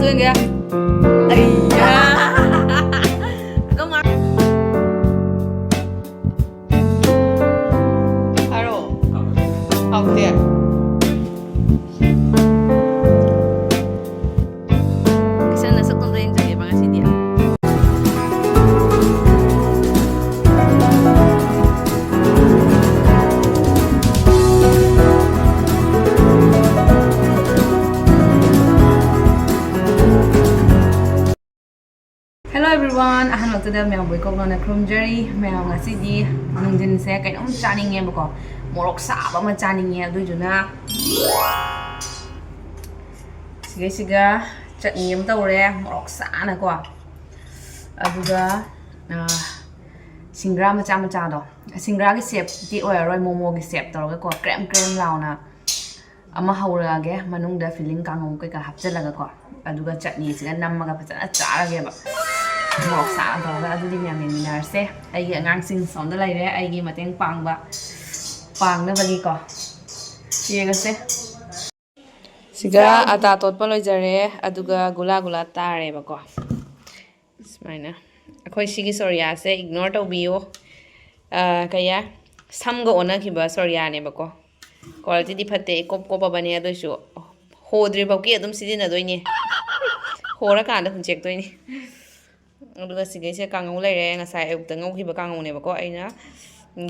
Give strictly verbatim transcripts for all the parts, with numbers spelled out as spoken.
ꯌꯦꯡꯒꯦ꯫ ꯑꯩꯌꯥ꯫ ꯑꯗꯨꯝ ꯉꯥꯏ-, ꯍꯥꯏꯔꯣ꯫ ꯍꯥꯎꯇꯦ꯫ ꯏꯁꯥꯅ ꯁꯛ ꯇꯧꯗ ꯌꯦꯡꯖꯒꯦꯕ ꯉꯁꯤꯗꯤ꯫ Hello everyone, ꯑꯍꯥꯟꯕꯗ ꯃꯌꯥꯝꯕꯨ ꯏꯀꯣꯛ ꯂꯣꯟꯅ ꯈꯨꯔꯨꯝꯖꯔꯤ꯫ ꯃꯌꯥꯝ, ꯉꯁꯤꯗꯤ ꯅꯨꯡꯊꯤꯟꯁꯦ ꯀꯩꯅꯣꯝ ꯆꯥꯅꯤꯡꯉꯦꯕꯀꯣ, ꯃꯣꯔꯣꯛ ꯁꯥꯕ ꯑꯃ ꯆꯥꯅꯤꯡꯉꯦ꯫ ꯑꯗꯨꯏꯗꯨꯅ ꯁꯤꯒꯩꯁꯤꯒ ꯆꯠꯅꯤ ꯑꯃ ꯇꯧꯔꯦ, ꯃꯣꯔꯣꯛ ꯁꯥꯅꯀꯣ꯫ ꯑꯗꯨꯒ, ꯑ, ꯁꯤꯡꯒ꯭ꯔꯥ ꯃꯆꯥ ꯃꯆꯥꯗꯣ, ꯁꯤꯡꯒ꯭ꯔꯥꯒꯤ ꯁꯦꯞꯇꯤ ꯑꯣꯏꯔꯔꯣꯏ, ꯃꯣꯃꯣꯒꯤ ꯁꯦꯞ ꯇꯧꯔꯒꯀꯣ, ꯀ꯭ꯔꯦꯝ ꯀ꯭ꯔꯦꯝ ꯂꯥꯎꯅ ꯑꯃ ꯍꯧꯔꯛꯑꯒꯦ, ꯃꯅꯨꯡꯗ ꯐꯤꯂꯤꯡ ꯀꯥꯡꯉꯧ ꯀꯩꯀꯥ ꯍꯥꯞꯆꯤꯜꯂꯒꯀꯣ꯫ ꯑꯗꯨꯒ ꯆꯠꯅꯤꯁꯤꯒ ꯅꯝꯃꯒ ꯐꯖꯅ ꯆꯥꯔꯒꯦꯕ, ꯃꯣꯔꯣꯛ ꯁꯥꯅ ꯇꯧꯔꯒ꯫ ꯑꯗꯨꯗꯤ ꯃꯌꯥꯝ ꯌꯦꯡꯃꯤꯟꯅꯔꯁꯦ꯫ ꯑꯩꯒꯤ ꯑꯉꯥꯡꯁꯤꯡ ꯁꯣꯝꯗ ꯂꯩꯔꯦ, ꯑꯩꯒꯤ ꯃꯇꯦꯡ ꯄꯥꯡꯕ, ꯄꯥꯡꯅꯕꯒꯤꯀꯣ꯫ ꯌꯦꯡꯉꯁꯦ꯫ ꯁꯤꯒ ꯑꯇꯥ ꯇꯣꯠꯄ ꯂꯣꯏꯖꯔꯦ, ꯑꯗꯨꯒ ꯒꯨꯂꯥ ꯒꯨꯂꯥ ꯇꯥꯔꯦꯕꯀꯣ꯫ ꯁꯨꯃꯥꯏꯅ꯫ ꯑꯩꯈꯣꯏ ꯁꯤꯒꯤ ꯁꯣꯔꯤꯌꯥꯁꯦ ꯏꯒꯅꯣꯔ ꯇꯧꯕꯤꯌꯣ꯫ ꯑ, ꯀꯩꯌꯥ? ꯁꯝꯒ ꯑꯣꯟꯅꯈꯤꯕ ꯁꯣꯔꯤꯌꯥꯅꯦꯕꯀꯣ꯫ ꯀ꯭ꯋꯥꯂꯤꯇꯤꯗꯤ ꯐꯠꯇꯦ, ꯏꯀꯣꯞ ꯀꯣꯞꯄꯕꯅꯦ, ꯑꯗꯨꯏꯁꯨ ꯍꯣꯗ꯭ꯔꯤꯐꯥꯎꯀꯤ ꯑꯗꯨꯝ ꯁꯤꯖꯤꯟꯅꯗꯣꯏꯅꯦ꯫ ꯍꯣꯔꯀꯥꯟꯗ ꯍꯨꯟꯆꯦꯛꯇꯣꯏꯅꯦ꯫ ꯑꯗꯨꯒ ꯁꯤꯒꯩꯁꯦ ꯀꯥꯡꯉꯧ ꯂꯩꯔꯦ, ꯉꯁꯥꯏ ꯑꯌꯨꯛꯇ ꯉꯧꯈꯤꯕ ꯀꯥꯡꯉꯧꯅꯦꯕꯀꯣ꯫ ꯑꯩꯅ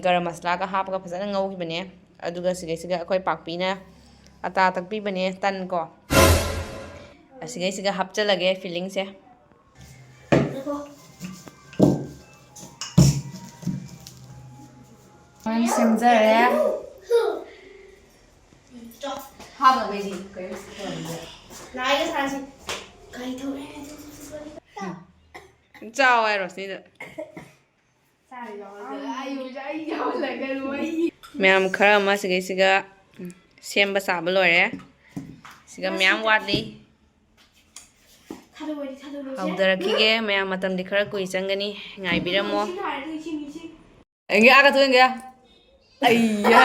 ꯒꯔꯝ ꯃꯁꯂꯥꯒ ꯍꯥꯞꯄꯒ ꯐꯖꯅ ꯉꯧꯈꯤꯕꯅꯦ꯫ ꯑꯗꯨꯒ ꯁꯤꯒꯩꯁꯤꯒ ꯑꯩꯈꯣꯏ ꯄꯥꯛꯄꯤꯅ ꯑꯇꯥ ꯇꯛꯄꯤꯕꯅꯦ, ꯇꯟ ꯀꯣ꯫ ꯑꯁꯤꯒꯩꯁꯤꯒ ꯍꯥꯞꯆꯜꯂꯒꯦ ꯐꯤꯂꯤꯡꯁꯦ꯫ ꯁꯦꯝꯖꯔꯦ꯫ ꯍꯥꯞꯅꯕꯩꯗꯤ ꯀꯔꯤꯝ ꯁꯤꯖꯤꯟꯅꯗꯦ꯫ ꯂꯥꯏꯒ ꯁꯥꯁꯤ꯫ ꯀꯔꯤ ꯇꯧꯔꯦ? ꯆꯥꯎ ꯍꯥꯏꯔꯣ ꯁꯤꯗ꯫ ꯆꯥꯔꯤ ꯌꯥꯎꯍꯜꯂꯒ ꯑꯩ ꯌꯥꯎꯍꯜꯂꯒ ꯂꯣꯏ꯫ ꯃꯌꯥꯝ ꯈꯔ ꯑꯃ ꯁꯤꯒꯩꯁꯤꯒ ꯁꯦꯝꯕ ꯁꯥꯕ ꯂꯣꯏꯔꯦ꯫ ꯁꯤꯒ ꯃꯌꯥꯝ ꯋꯥꯠꯂꯤ꯫ ꯊꯥꯗꯣꯛꯑꯣ, ꯊꯥꯗꯣꯛꯑꯣ꯫ ꯍꯧꯗꯔꯛꯈꯤꯒꯦ꯫ ꯃꯌꯥꯝ ꯃꯇꯝꯗꯤ ꯈꯔ ꯀꯨꯏ ꯆꯪꯒꯅꯤ꯫ ꯉꯥꯏꯕꯤꯔꯝꯃꯣ꯫ ꯁꯤ ꯍꯥꯏꯔꯗꯤ ꯁꯤ ꯃꯤꯁꯤ꯫ ꯌꯦꯡꯒꯦ, ꯑꯥ ꯀꯥꯊꯣꯛ ꯌꯦꯡꯒꯦ꯫ ꯑꯩꯌꯥ꯫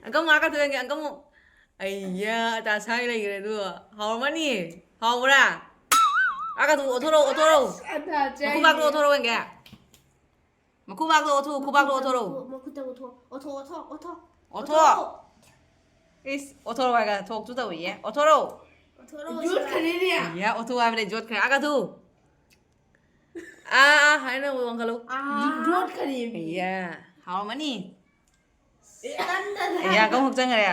ꯑꯪꯀꯝ ꯑꯥ ꯀꯥꯊꯣꯛ ꯌꯦꯡꯒꯦ, ꯑꯪꯀꯝ꯫ ꯑꯩꯌꯥ, ꯑꯇꯥ ꯁꯥꯏ ꯂꯩꯈ꯭ꯔꯦ ꯑꯗꯨ꯫ ꯍꯥꯎꯔꯝꯃꯅꯤ꯫ ꯍꯥꯎꯕ꯭ꯔꯥ? ꯑꯥ, ꯀꯥꯊꯨ, ꯑꯣꯊꯣꯔꯛꯎ, ꯑꯣꯊꯣꯔꯛꯎ꯫ ꯃꯈꯨꯕꯥꯛꯇꯣ ꯑꯣꯊꯣꯔꯛꯎ ꯌꯦꯡꯒꯦ꯫ ꯃꯈꯨꯕꯥꯛꯇꯣ ꯑꯣꯊꯣꯛꯎ, ꯈꯨꯕꯥꯛꯇꯣ ꯑꯣꯊꯣꯔꯛꯎ꯫ ꯃꯈꯨꯠꯇ ꯑꯣꯊꯣꯛ, ꯑꯣꯊꯣꯛ, ꯑꯣꯊꯣꯛ, ꯑꯣꯊꯣꯛ, ꯑꯣꯊꯣꯛ꯫ ꯑꯣꯊꯣꯛ꯫ ꯏꯁ, ꯑꯣꯊꯣꯔꯛꯎ ꯍꯥꯏꯔꯒ ꯊꯣꯛꯁꯨ ꯇꯧꯏꯌꯦ꯫ ꯑꯣꯊꯣꯔꯛꯎ꯫ ꯌꯣꯠꯈ꯭ꯔꯅꯤꯅꯦ꯫ ꯏꯌꯥ, ꯑꯣꯊꯣꯛꯎ ꯍꯥꯏꯕꯅꯦ, ꯌꯣꯠꯈ꯭ꯔꯦ꯫ ꯑꯥ, ꯀꯥꯊꯨ꯫ ꯑꯥ, ꯑꯥ, ꯍꯥꯏꯅ ꯋꯥꯡꯈꯠꯂꯨ꯫ ꯑꯥ꯫ ꯌꯣꯠꯈ꯭ꯔꯦ꯫ ꯏꯌꯥ, ꯍꯥꯎꯔꯝꯃꯅꯤ꯫ ꯏꯌꯥ, ꯀꯃꯨꯛ ꯆꯪꯈ꯭ꯔꯦ?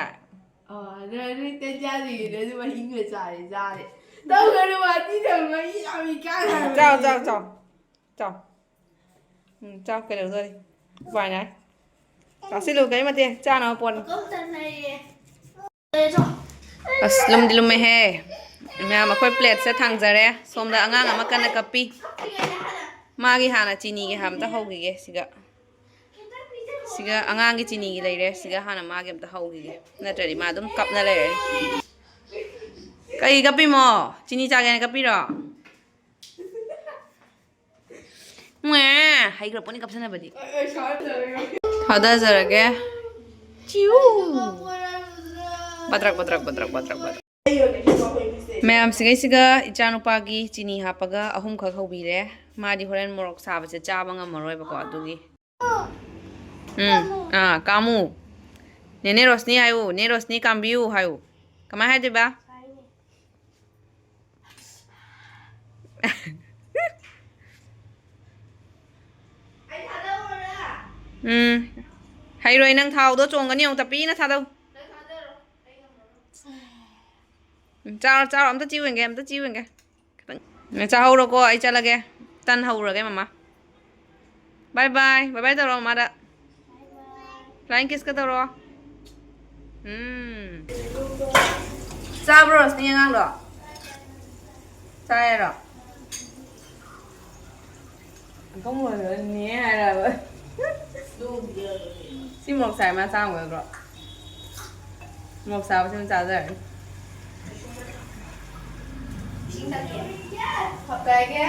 ꯑꯥ, ꯅꯣꯏ, ꯅꯣꯏ ꯇꯟ ꯆꯥꯗ꯭ꯔꯤꯉꯩꯗ ꯑꯗꯨꯝ ꯃꯍꯤꯒ ꯆꯥꯔꯦ, ꯆꯥꯔꯦ꯫ ꯇꯧꯒꯅꯨ, ꯋꯥꯊꯤ ꯇꯧꯒꯅꯨ, ꯑꯩ ꯌꯥꯝ ꯏꯀꯥꯏ ꯍꯥꯏꯕꯅꯦ꯫ ꯆꯥꯎ, ꯆꯥꯎ, ꯆꯥꯎ꯫ ꯆꯥꯎ꯫ ꯎꯝ, ꯆꯥꯎ, ꯀꯩꯗꯧꯗꯣꯔꯤ? ꯎꯄꯥꯏ ꯅꯥꯏ꯫ ꯆꯥꯁꯤꯜꯂꯨ, ꯀꯔꯤꯝ ꯅꯠꯇꯦ, ꯆꯥꯅꯕ ꯄꯣꯠꯅꯤ꯫ ꯑꯁ, ꯂꯨꯝꯗꯤ ꯂꯨꯝꯃꯦꯍꯦ꯫ ꯃꯌꯥꯝ, ꯑꯩꯈꯣꯏ ꯄ꯭ꯂꯦꯠꯁꯦ ꯊꯥꯡꯖꯔꯦ꯫ ꯁꯣꯝꯗ ꯑꯉꯥꯡ ꯑꯃ ꯀꯟꯅ ꯀꯞꯄꯤ꯫ ꯃꯥꯒꯤ ꯍꯥꯟꯅ ꯆꯤꯅꯤꯒꯤ ꯍꯥꯟꯅ ꯑꯝꯇ ꯍꯧꯈꯤꯒꯦ ꯁꯤꯒ꯫ ꯁꯤꯒ ꯑꯉꯥꯡꯒꯤ ꯆꯤꯅꯤꯒꯤ ꯂꯩꯔꯦ꯫ ꯁꯤꯒ ꯍꯥꯟꯅ ꯃꯥꯒꯤ ꯑꯝꯇ ꯍꯧꯈꯤꯒꯦ꯫ ꯅꯠꯇ꯭ꯔꯗꯤ ꯃꯥ ꯑꯗꯨꯝ ꯀꯞꯅ ꯂꯩꯔꯅꯤ꯫ ꯀꯩ ꯀꯞꯄꯤꯃꯣ? ꯆꯤꯅꯤ ꯆꯥꯒꯦꯅ ꯀꯞꯄꯤꯔꯣ? ꯃꯨꯑꯦ, ꯍꯩꯈ꯭ꯔ ꯄꯣꯠꯅꯤ ꯀꯞꯁꯟꯅꯕꯗꯤ꯫ ꯊꯥꯗꯖꯔꯒꯦ꯫ ꯆꯤꯎ꯫ ꯕꯗ꯭ꯔꯛ, ꯕꯗ꯭ꯔꯛ, ꯕꯗ꯭ꯔꯛ, ꯕꯗ꯭ꯔꯛ, ꯕꯗ꯭ꯔꯛ꯫ ꯃꯌꯥꯝꯁꯤꯒꯩꯁꯤꯒ ꯏꯆꯥꯅꯨꯄꯥꯒꯤ ꯆꯤꯅꯤ ꯍꯥꯞꯄꯒ ꯑꯍꯨꯝꯈꯛ ꯍꯧꯕꯤꯔꯦ꯫ ꯃꯥꯗꯤ ꯍꯣꯔꯦꯟ ꯃꯣꯔꯣꯛ ꯁꯥꯕꯁꯦ ꯆꯥꯕ ꯉꯝꯃꯔꯣꯏꯕꯀꯣ, ꯑꯗꯨꯒꯤ꯫ ꯎꯝ, ꯑꯥ, ꯀꯥꯝꯃꯨ꯫ ꯅꯦꯅꯦ ꯔꯣꯁꯅꯤ ꯍꯥꯏꯌꯨ, ꯅꯦ ꯔꯣꯁꯅꯤ ꯀꯥꯝꯕꯤꯌꯨ ꯍꯥꯏꯌꯨ꯫ ꯀꯃꯥꯏ ꯍꯥꯏꯗꯣꯏꯕ? ꯎꯝ꯫ ꯍꯩꯔꯣꯏ, ꯅꯪ ꯊꯥꯎꯗꯣ ꯆꯣꯡꯒꯅꯤ, ꯑꯃꯨꯛ ꯇꯞꯄꯤꯅ ꯊꯥꯗꯧ꯫ ꯎꯝ, ꯆꯥꯔꯣ, ꯆꯥꯔꯣ, ꯑꯝꯇ ꯆꯤꯎ ꯌꯦꯡꯒꯦ, ꯑꯝꯇ ꯆꯤꯎ ꯌꯦꯡꯒꯦ꯫ ꯈꯤꯇꯪ꯫ ꯎꯝ, ꯆꯥꯍꯧꯔꯣꯀꯣ, ꯑꯩ ꯆꯠꯂꯒꯦ꯫ ꯇꯟ ꯍꯧꯔꯒꯦ, ꯃꯃꯥ꯫ Bye bye, bye bye ꯇꯧꯔꯣ, ꯃꯃꯥꯗ꯫ Flying kiss ꯀ ꯇꯧꯔꯣ꯫ ꯎꯝ꯫ ꯆꯥꯕ꯭ꯔꯣ, ꯔꯣꯁꯅꯤ, ꯑꯉꯥꯡꯗꯣ? ꯆꯥꯏꯔꯣ? ꯑꯀꯪꯕꯗꯨꯅꯦ ꯍꯥꯏꯔꯕ꯫ ꯁꯤ ꯃꯣꯔꯣꯛ ꯁꯥꯏ ꯃꯥ ꯆꯥ ꯉꯝꯒꯗ꯭ꯔꯣ? ꯃꯣꯔꯣꯛ ꯁꯥꯕꯁꯤ ꯑꯗꯨꯝ ꯆꯥꯖꯔꯅꯤ꯫ ꯏꯁꯤꯡ ꯊꯛꯀꯦ꯫ ꯀꯞꯀꯦ ꯍꯥꯏꯒꯦ?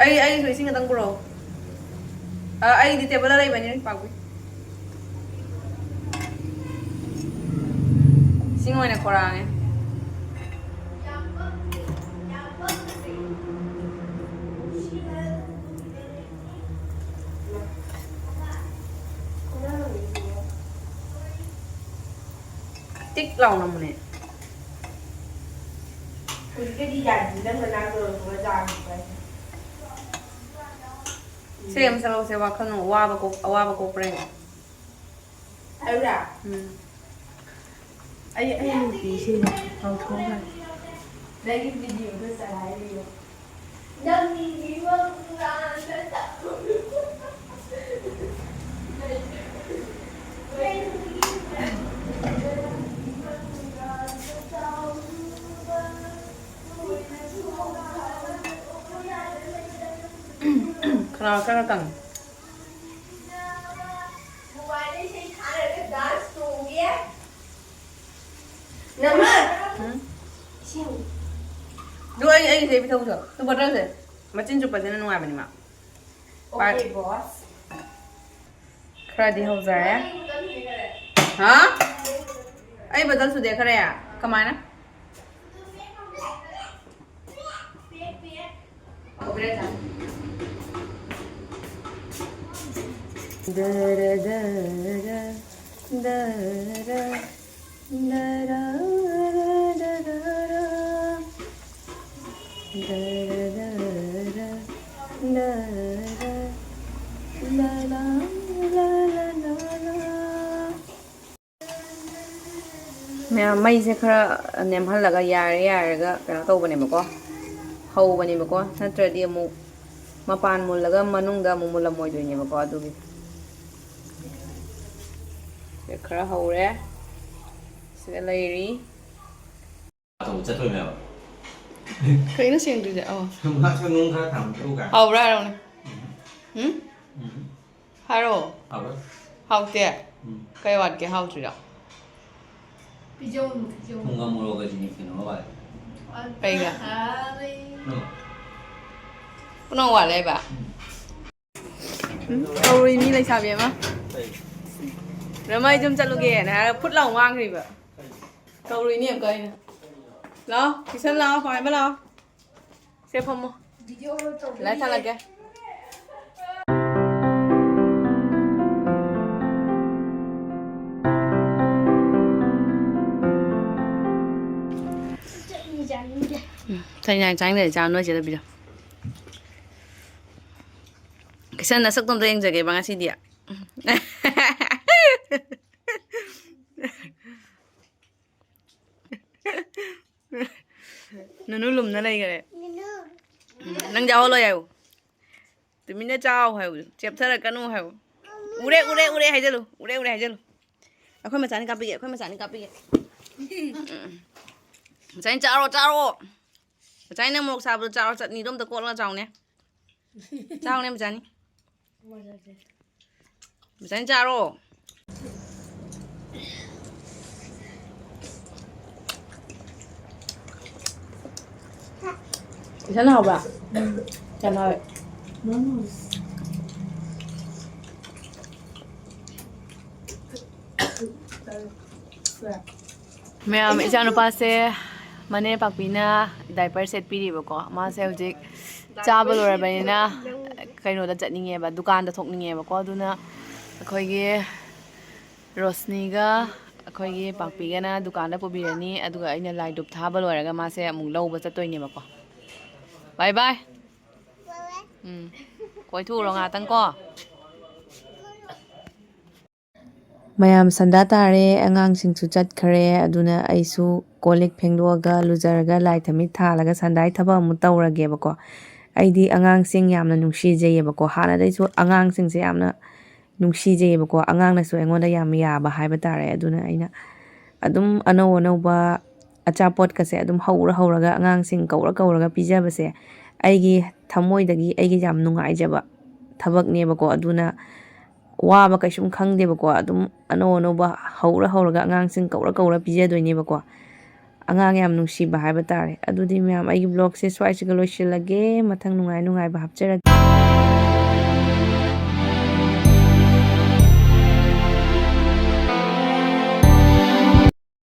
ꯑꯩ, ꯑꯩꯒꯤꯁꯨ ꯏꯁꯤꯡ ꯈꯛꯇꯪ ꯄꯨꯔꯛꯑꯣ꯫ ꯑ, ꯑꯩꯒꯤꯗꯤ ꯇꯦꯕꯜꯗ ꯂꯩꯕꯅꯤ, ꯄꯥꯛꯄꯤ꯫ ꯏꯁꯤꯡ ꯑꯣꯏꯅ ꯈꯣꯔꯥꯡꯉꯦ꯫ ꯇꯤꯛ ꯂꯥꯎꯅ ꯃꯨꯅꯦ꯫ ꯍꯧꯖꯤꯛꯀꯤꯗꯤ ꯌꯥꯗꯤ ꯅꯪꯅ ꯅꯥꯟꯅ ꯂꯣꯏꯔꯛꯄꯒ ꯆꯥꯕ ꯍꯥꯏꯁꯦ꯫ ꯁꯦꯝ ꯁꯥꯔꯣꯁꯦ ꯋꯥꯈꯜ ꯑꯋꯥꯕ ꯀꯣꯛ-, ꯑꯋꯥꯕ ꯀꯣꯛꯄ꯭ꯔꯥ ꯌꯦꯡꯉꯣ꯫ ꯑꯗꯨꯔꯥ? ꯎꯝ꯫ ꯑꯩ, ꯑꯩ ꯅꯨꯄꯤꯁꯦ ꯀꯥꯎꯊꯣꯛꯈ꯭ꯔꯦ꯫ ꯅꯪꯒꯤ ꯚꯤꯗꯤꯑꯣꯗꯣ ꯆꯂꯥꯏꯔꯤꯌꯣ꯫ ꯅꯪꯒꯤ ꯃꯪꯂꯥꯟꯗ ꯇꯧꯔꯨꯕ꯫ ꯈꯅꯥꯎ ꯈꯔ ꯀꯪꯉꯦ꯫ ꯅꯃ꯫ ꯎꯝ? ꯏꯁꯤꯡ꯫ ꯑꯗꯨ ꯑꯩ, ꯑꯩꯒꯤꯁꯦ ꯄꯤꯊꯣꯛꯎꯁꯣ꯫ ꯑꯗꯨ ꯕꯣꯇꯜꯁꯦ꯫ ꯃꯆꯤꯟ ꯆꯨꯞꯄꯁꯤꯅ ꯅꯨꯡꯉꯥꯏꯕꯅꯤ ꯃꯥ꯫ ꯑꯣꯀꯦ, ꯕꯣꯁ꯫ ꯈꯔꯗꯤ ꯍꯧꯖꯔꯦ꯫ ꯍꯥ? ꯑꯩ ꯕꯣꯇꯜ ꯁꯨꯗꯦ ꯈꯔ꯫ ꯀꯃꯥꯏꯅ? ꯃꯌꯥꯝ, ꯃꯩꯁꯦ ꯈꯔ ꯅꯦꯝꯍꯜꯂꯒ ꯌꯥꯏꯔ ꯌꯥꯏꯔꯒ ꯀꯩꯅꯣ ꯇꯧꯕꯅꯦꯕꯀꯣ, ꯍꯧꯕꯅꯦꯕꯀꯣ, ꯅꯠꯇ꯭ꯔꯗꯤ ꯑꯃꯨꯛ ꯃꯄꯥꯟ ꯃꯨꯜꯂꯒ ꯃꯅꯨꯡꯗ ꯑꯃꯨꯛ ꯃꯨꯜꯂꯝꯃꯣꯏꯗꯣꯏꯅꯦꯕꯀꯣ꯫ ꯑꯗꯨꯒꯤ ꯁꯤꯗ ꯈꯔ ꯍꯧꯔꯦ, ꯁꯤꯗ ꯂꯩꯔꯤ꯫ ꯑꯆꯧꯕ ꯆꯠꯇꯣꯏꯅꯦꯕ꯫ ꯀꯩꯅꯣ ꯁꯦꯡꯗ꯭ꯔꯤꯁꯦ? ꯑꯣ꯫ ꯁꯨꯝ ꯉꯥꯛꯁꯪ ꯅꯨꯡ ꯈꯔ ꯊꯝꯃꯨ ꯀꯥꯏ꯫ ꯍꯥꯎꯕ꯭ꯔꯥ ꯍꯥꯏꯔꯛꯑꯣꯅꯦ꯫ ꯎꯝ? ꯎꯝ꯫ ꯍꯥꯏꯔꯛꯑꯣ꯫ ꯍꯥꯎꯕ꯭ꯔꯥ? ꯍꯥꯎꯇꯦ? ꯎꯝ꯫ ꯀꯩ ꯋꯥꯠꯀꯦ ꯍꯥꯎꯇ꯭ꯔꯤꯗꯣ? ꯄꯤꯖꯧꯅꯨ, ꯄꯤꯖꯧꯅꯨ꯫ ꯊꯨꯝꯒ ꯃꯣꯔꯣꯛꯀꯁꯤꯅꯦ ꯀꯩꯅꯣꯒ ꯋꯥꯠꯂꯦ꯫ ꯀꯩꯒ? ꯑꯥ, ꯂꯩ꯫ ꯎꯝ꯫ ꯄꯨꯝꯅꯃꯛ ꯋꯥꯠꯂꯦ ꯍꯥꯏꯕ? ꯎꯝ꯫ ꯎꯝ? ꯀꯧꯔꯨꯏ ꯃꯤ ꯂꯩꯁꯥꯕꯤ ꯑꯃ꯫ ꯀꯩ? ꯔꯃꯥꯏ ꯌꯨꯝ ꯆꯠꯂꯨꯒꯦꯅ ꯍꯥꯏꯔꯒ ꯐꯨꯠ ꯂꯥꯎ ꯃꯥꯡꯈ꯭ꯔꯤꯕ꯫ ꯀꯩ? ꯇꯧꯔꯨꯏꯅꯦ ꯑꯃꯨꯛꯀ ꯑꯩꯅ꯫ ꯂꯥꯛꯑꯣ, ꯀꯤꯁꯟ ꯂꯥꯛꯑꯣ, ꯄꯥꯏꯃ ꯂꯥꯛꯑꯣ꯫ ꯁꯦ ꯐꯝꯃꯣ꯫ ꯂꯥꯏꯠ ꯊꯥꯜꯂꯛꯀꯦ꯫ ꯎꯝ, ꯊꯥꯏꯅ ꯆꯥꯅꯤꯡꯗꯦ, ꯆꯥ ꯅꯣꯏ ꯆꯦꯗ ꯄꯤꯖꯧ꯫ ꯀꯤꯁꯟ, ꯅꯁꯛꯇꯣ ꯑꯝꯇ ꯌꯦꯡꯖꯒꯦꯕ ꯉꯁꯤꯗꯤ꯫ ꯅꯨꯅꯨ ꯂꯨꯝꯅ ꯂꯩꯈꯔꯦ꯫ ꯎꯝ, ꯅꯪ ꯆꯥꯍꯜꯂꯣ ꯍꯥꯏꯌꯨ꯫ ꯇꯨꯃꯤꯟꯅ ꯆꯥꯎ ꯍꯥꯏꯌꯨ꯫ ꯆꯦꯞꯊꯔꯛꯀꯅꯨ ꯍꯥꯏꯌꯨ꯫ ꯎꯔꯦ, ꯎꯔꯦ, ꯎꯔꯦ ꯍꯥꯏꯖꯜꯂꯨ꯫ ꯎꯔꯦ, ꯎꯔꯦ ꯍꯥꯏꯖꯜꯂꯨ꯫ ꯑꯩꯈꯣꯏ ꯃꯆꯥꯅꯤ ꯀꯥꯞꯄꯤꯒꯦ, ꯑꯩꯈꯣꯏ ꯃꯆꯥꯅꯤ ꯀꯥꯞꯄꯤꯒꯦ꯫ ꯎꯝ꯫ ꯃꯆꯥꯅꯤ ꯆꯥꯔꯣ, ꯆꯥꯔꯣ꯫ ꯃꯆꯥꯅꯤ ꯅꯪ ꯃꯣꯔꯣꯛ ꯁꯥꯕꯗꯣ ꯆꯥꯔꯣ, ꯆꯠꯅꯤꯗꯣ ꯑꯝꯇ ꯀꯣꯠꯂꯒ ꯆꯥꯎꯅꯦ꯫ ꯆꯥꯎꯅꯦ ꯃꯆꯥꯅꯤ꯫ ꯃꯆꯥꯅꯤ ꯆꯥꯔꯣ꯫ ꯏꯁꯥꯅ ꯍꯥꯎꯕ꯭ꯔꯥ? ꯌꯥꯝ ꯍꯥꯎꯋꯦ꯫ ꯃꯌꯥꯝ, ꯏꯆꯥꯅꯨꯄꯥꯁꯦ ꯃꯅꯦ ꯄꯥꯛꯄꯤꯅ diaper ꯁꯦꯠꯄꯤꯔꯤꯕꯀꯣ꯫ ꯃꯥꯁꯦ ꯍꯧꯖꯤꯛ ꯆꯥꯕ ꯂꯣꯏꯔꯕꯅꯤꯅ ꯀꯩꯅꯣꯗ ꯆꯠꯅꯤꯡꯉꯦꯕ, ꯗꯨꯀꯥꯟꯗ ꯊꯣꯛꯅꯤꯡꯉꯦꯕꯀꯣ꯫ ꯑꯗꯨꯅ ꯑꯩꯈꯣꯏꯒꯤ ꯔꯣꯁꯅꯤꯒ ꯑꯩꯈꯣꯏꯒꯤ ꯄꯥꯛꯄꯤꯒꯅ ꯗꯨꯀꯥꯟꯗ ꯄꯨꯕꯤꯔꯅꯤ, ꯑꯗꯨꯒ ꯑꯩꯅ ꯂꯥꯏ ꯙꯨꯞ ꯊꯥꯕ ꯂꯣꯏꯔꯒ ꯃꯥꯁꯦ ꯑꯃꯨꯛ ꯂꯧꯕ ꯆꯠꯇꯣꯏꯅꯦꯕꯀꯣ꯫ Bye bye꯫ ꯎꯝ, ꯀꯣꯏꯊꯣꯛꯎꯔꯣ ꯉꯥꯛꯇꯪ ꯀꯣ꯫ ꯃꯌꯥꯝ ꯁꯟꯗꯥ ꯇꯥꯔꯦ, ꯑꯉꯥꯡꯁꯤꯡꯁꯨ ꯆꯠꯈ꯭ꯔꯦ꯫ ꯑꯗꯨꯅ ꯑꯩꯁꯨ ꯀꯣꯜ ꯂꯤꯛ ꯐꯦꯡꯗꯣꯛꯑꯒ, ꯂꯨꯖꯔꯒ, ꯂꯥꯏ ꯊꯝꯃꯤꯠ ꯊꯥꯜꯂꯒ ꯁꯟꯗꯥꯏ ꯊꯕꯛ ꯑꯃꯨꯛ ꯇꯧꯔꯒꯦꯕꯀꯣ꯫ ꯑꯩꯗꯤ ꯑꯉꯥꯡꯁꯤꯡ ꯌꯥꯝꯅ ꯅꯨꯡꯁꯤꯖꯩꯌꯦꯕꯀꯣ꯫ ꯍꯥꯟꯅꯗꯩꯁꯨ ꯑꯉꯥꯡꯁꯤꯡꯁꯦ ꯌꯥꯝꯅ ꯅꯨꯡꯁꯤꯖꯩꯌꯦꯕꯀꯣ꯫ ꯑꯉꯥꯡꯅꯁꯨ ꯑꯩꯉꯣꯟꯗ ꯌꯥꯝ ꯌꯥꯕ ꯍꯥꯏꯕ ꯇꯥꯔꯦ꯫ ꯑꯗꯨꯅ ꯑꯩꯅ ꯑꯗꯨꯝ ꯑꯅꯧ ꯑꯅꯧꯕ ꯑꯆꯥꯄꯣꯠꯀꯁꯦ ꯑꯗꯨꯝ ꯍꯧꯔ ꯍꯧꯔꯒ, ꯑꯉꯥꯡꯁꯤꯡ ꯀꯧꯔ ꯀꯧꯔꯒ ꯄꯤꯖꯕꯁꯦ ꯑꯩꯒꯤ ꯊꯃꯣꯏꯗꯒꯤ ꯑꯩꯒꯤ ꯌꯥꯝ ꯅꯨꯡꯉꯥꯏꯖꯕ ꯊꯕꯛꯅꯦꯕꯀꯣ꯫ ꯑꯗꯨꯅ ꯋꯥꯕ ꯀꯩꯁꯨꯝ ꯈꯪꯗꯦꯕꯀꯣ꯫ ꯑꯗꯨꯝ ꯑꯅꯧ ꯑꯅꯧꯕ ꯍꯧꯔ ꯍꯧꯔꯒ, ꯑꯉꯥꯡꯁꯤꯡ ꯀꯧꯔ ꯀꯧꯔ ꯄꯤꯖꯗꯣꯏꯅꯦꯕꯀꯣ꯫ ꯑꯉꯥꯡ ꯌꯥꯝ ꯅꯨꯡꯁꯤꯕ ꯍꯥꯏꯕ ꯇꯥꯔꯦ꯫ ꯑꯗꯨꯗꯤ ꯃꯌꯥꯝ, ꯑꯩꯒꯤ vlogꯁꯦ ꯁ꯭ꯋꯥꯏꯁꯤꯒ ꯂꯣꯏꯁꯤꯜꯂꯒꯦ꯫ ꯃꯊꯪ ꯅꯨꯡꯉꯥꯏ ꯅꯨꯡꯉꯥꯏꯕ ꯍꯥꯞꯆꯔꯛꯀꯦ꯫